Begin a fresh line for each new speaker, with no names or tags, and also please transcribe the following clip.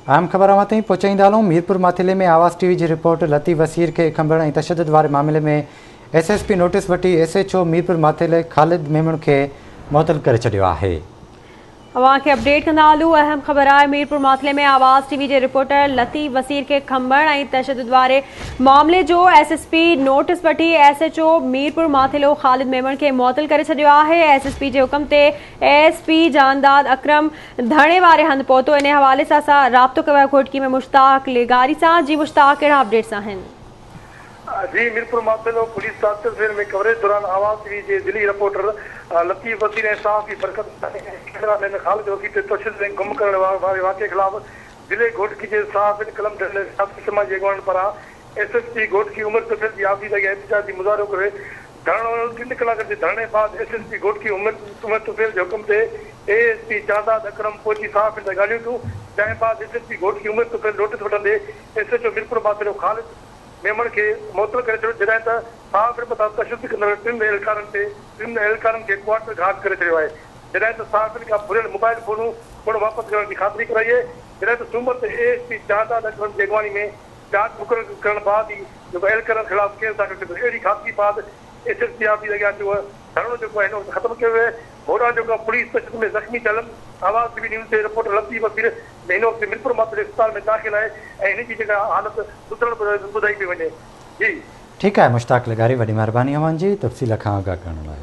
اهم خبر اوهان تائين پهچائيندا هلون ميرپور ماٿيلي ۾ آواز ٽي وي جي رپورٽر لطيف وسير کي کنڀڻ ۽ تشدد واري معاملي ۾ ايس ايس پي نوٽيس وٺي S H O Mirpur Mathelo Khalid Memon کي معطل ڪري ڇڏيو آهي.
اوهان کي اپڊيٽ ڪندا هلون اهم خبر آهي ميرپور ماٿيلي ۾ آواز ٽي وي جي رپورٽر لطيف وسير کي کنڀڻ ۽ تشدد واري معاملي جو ايس ايس پي نوٽيس وٺي S H O Mirpur Mathelo Khalid Memon کي معطل ڪري ڇڏيو آهي ايس ايس پي جي حڪم تي A S P Jandad Akram ڌرڻي واري هنڌ پهتو انهي حوالي سان سان رابطو ڪيو آهي گهوٽڪي ۾ مشتاق لغاري سان جي مشتاق ڪهڙا اپڊيٽس آهن.
جي Mirpur Mathelo police torture cell ۾ coverage دوران آواز ٽي وي جي ضلعي رپورٽر لطيف وسير ۽ صحافي برڪت ۽ ڪئميرا مين خالد وسير تي تشدد ۽ گم ڪرڻ واري واقعي خلاف ضلعي گهوٽڪي جي صحافين قلم ڌڻين ۽ سياسي سماجي اڳواڻن پاران S S P Ghotki Umar Tufail جي آفيس اڳيان احتجاجي مظاهرو ڪري ڌرڻو هنيو، ٽن ڪلاڪن جي ڌرڻي بعد ايس ايس پي گهوٽڪي عمر طفيل جي حڪم تي A S P Jandad Akram پهچي صحافين سان ڳالهيون ڪيون، جنهن بعد S S P Ghotki Umar Tufail notice وٺندي S H O Mirpur Mathelo Khalid Memon کي معطل ڪري ڇڏيو، جڏهن ته صحافين مٿان تشدد ڪندڙ ٽن اهلڪارن تي ٽن اهلڪارن کي ڪوارٽر گهات ڪري ڇڏيو آهي، جڏهن ته صحافين کان ڦريل موبائل فونون پڻ واپس ڪرڻ جي خاطري ڪرائي آهي، جڏهن ته سومر تي اي ايس پي جانداد اڪرم جي اڳواڻي ۾ جاچ مقرر ڪرڻ بعد ئي جيڪو اهلڪارن خلاف ڪيس داخل ٿيندو. اهڙي خاطري بعد ايس ايس پي آفيس اڳيان جو ڌرڻو جيڪو آهي هن وقت ختم ڪيو ويو آهي. هوڏانهن جيڪو آهي پوليس تشدد ۾ زخمي ٿيل آواز ٽي وي نيوز جي رپورٽر لطيف وسير هن وقت ميرپور ماٿيلي اسپتال ۾ داخل آهي ۽ هن جي جيڪا حالت سڌرڻ ٻڌائي پئي وڃي. جي.
ٺيڪ آهي مشتاق لغاري وڏي مهرباني اوهان جي تفصيل کان آگاهه ڪرڻ لاء.